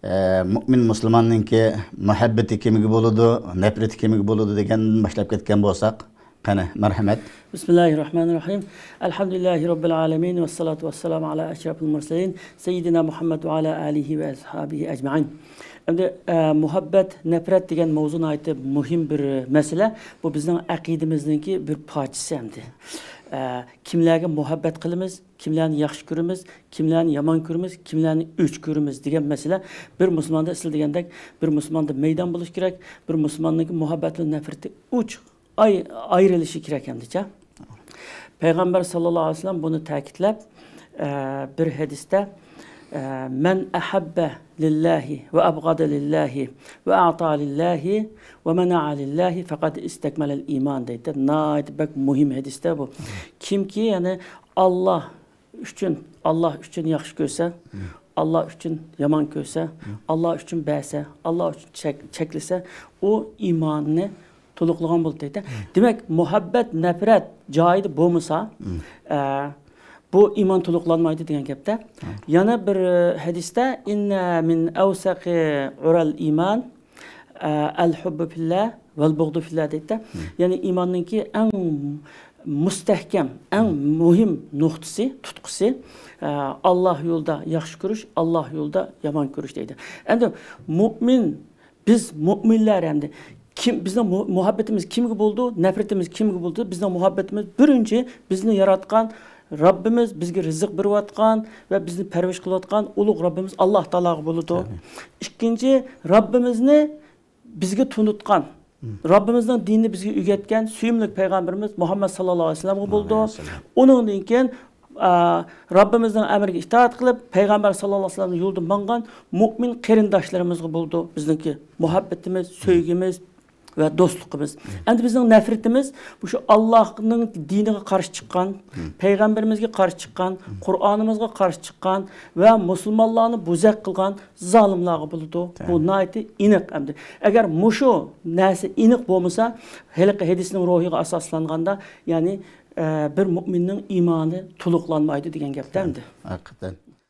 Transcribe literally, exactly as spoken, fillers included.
ئە، مۇئمىن مۇسۇلماننىڭكى مۇھەببىتى كىمگە بولىدۇ، نەپرىتى كىمگە بولىدۇ دېگەندىن باشلاپ كەتكەن بولساق، قېنى، مەرھەمەت. بىسمىللاھىررەھمانىررەھىم. ئەلھەمدۇلىللاھى رەببىل ئالەمىن ۋەسسالاتۇ ۋەسسالامۇ ئالا ئەشرەفىل مۇرسەلىن سەييىدىنا مۇھەممەد ۋە ئالا ئالىھى ۋە ئەسھابىھى ئەجمەئىن. ئەمدى، ئە، مۇھەببەت، نەپرەت دېگەن مەۋزۇ ناھايىتى مۇھىم بىر مەسىلە. بۇ بىزنىڭ ئەقىدىمىزنىڭكى بىر پارچىسى ئەمدى. ئە، كىملەرگە مۇھەببەت قىلىمىز، كىملەرنى ياخشى كۆرىمىز، كىملەرنى يامان كۆرىمىز، كىملەرنى ئۆچ كۆرىمىز دېگەن مەسىلە بىر مۇسۇلماندا، سىز دېگەندەك، بىر مۇسۇلماندا مەيدان بولۇشى كېرەك. بىر مۇسۇلماننىڭكى مۇھەببەت ۋە نەپرىتى ئوچۇق ئاي-، ئايرىلىشى كېرەك ئەمدىچە. پەيغەمبەر ساللاللاھۇ ئەلەيھى ۋەسەللەم بۇنى تەكىتلەپ، ئە، بىر ھەدىستە، ئە، «مەن ئەھەببە لىللاھى ۋە ئەبغەدە لىللاھى ۋە ئەتا لىللاھى ۋە مەنەئە لىللاھى فەقەد ئىستەكمەلەل ئىمان» دەيدۇ. ناھايىتى بەك مۇھىم ھەدىستە بۇ. كىمكى، يەنى، ئاللا ئۈچۈن، ئاللا ئۈچۈن ياخشى كۆرسە، ئاللا ئۈچۈن يامان كۆرسە، ئاللا ئۈچۈن بەرسە، ئاللا ئۈچۈن چەك-، چەكلىسە، ئۇ ئىمانىنى تولۇقلىغان بولىدۇ دەيدۇ. دېمەك، مۇھەببەت، نەپرەت جايىدا بولمىسا، ئە، بۇ ئىمان تولۇقلانمايدۇ دېگەن گەپتە. يەنە بىر، ئە، ھەدىستە، «ئىننە مىن ئەۋسەقى ئۇرەل ئىمان، ئە، ئەل ھۇببۇ فىللا ۋەل بۇغدۇ فىللا» دەيدۇ. يەنى ئىماننىڭكى ئەڭ مۇستەھكەم، ئەڭ مۇھىم نۇقتىسى، تۇتقىسى، ئە، ئاللا يولىدا ياخشى كۆرۈش، ئاللا يولىدا يامان كۆرۈش دەيدۇ. ئەمدى مۇئمىن، بىز مۇئمىنلەر ئەمدى كىم، بىزنىڭ مۇ-، مۇھەببىتىمىز كىمگە بولىدۇ، نەپرىتىمىز كىمگە بولىدۇ؟ بىزنىڭ مۇھەببىتىمىز بىرىنچى بىزنى ياراتقان رەببىمىز، بىزگە رىزىق بېرىۋاتقان ۋە بىزنى پەرۋىش قىلىۋاتقان ئۇلۇغ رەببىمىز ئاللا تائالاغا بولىدۇ. ئىككىنچى، رەببىمىزنى بىزگە تونۇتقان، رەببىمىزنىڭ دىنىنى بىزگە ئۆگەتكەن سۆيۈملۈك پەيغەمبىرىمىز مۇھەممەد ساللاللاھۇ ئەلەيھى ۋەسەللەمگە بولىدۇ. ئۇنىڭدىن كېيىن، ئا، رەببىمىزنىڭ ئەمرىگە ئىتائەت قىلىپ، پەيغەمبەر ساللاللاھۇ ئەلەيھى ۋەسەللەمنىڭ يولىدا ماڭغان مۇئمىن قېرىنداشلىرىمىزغا بولىدۇ بىزنىڭكى مۇھەببىتىمىز، سۆيگۈمىز ۋە دوستلۇقىمىز. ئەمدى بىزنىڭ نەپرىتىمىز مۇشۇ ئاللاھنىڭ دىنىغا قارشى چىققان، پەيغەمبىرىمىزگە قارشى چىققان، قۇرئانىمىزغا قارشى چىققان ۋە مۇسۇلمانلارنى بوزەك قىلغان زالىملارغا بولىدۇ. بۇ ناھايىتى ئېنىق ئەمدى. ئەگەر مۇشۇ نەرسە ئېنىق بولمىسا، ھېلىقى ھەدىسنىڭ روھىغا ئاساسلانغاندا، يەنى، ئە، بىر مۇئمىننىڭ ئىمانى تولۇقلانمايدۇ دېگەن گەپتە ئەمدى. ھەقىقەتەن.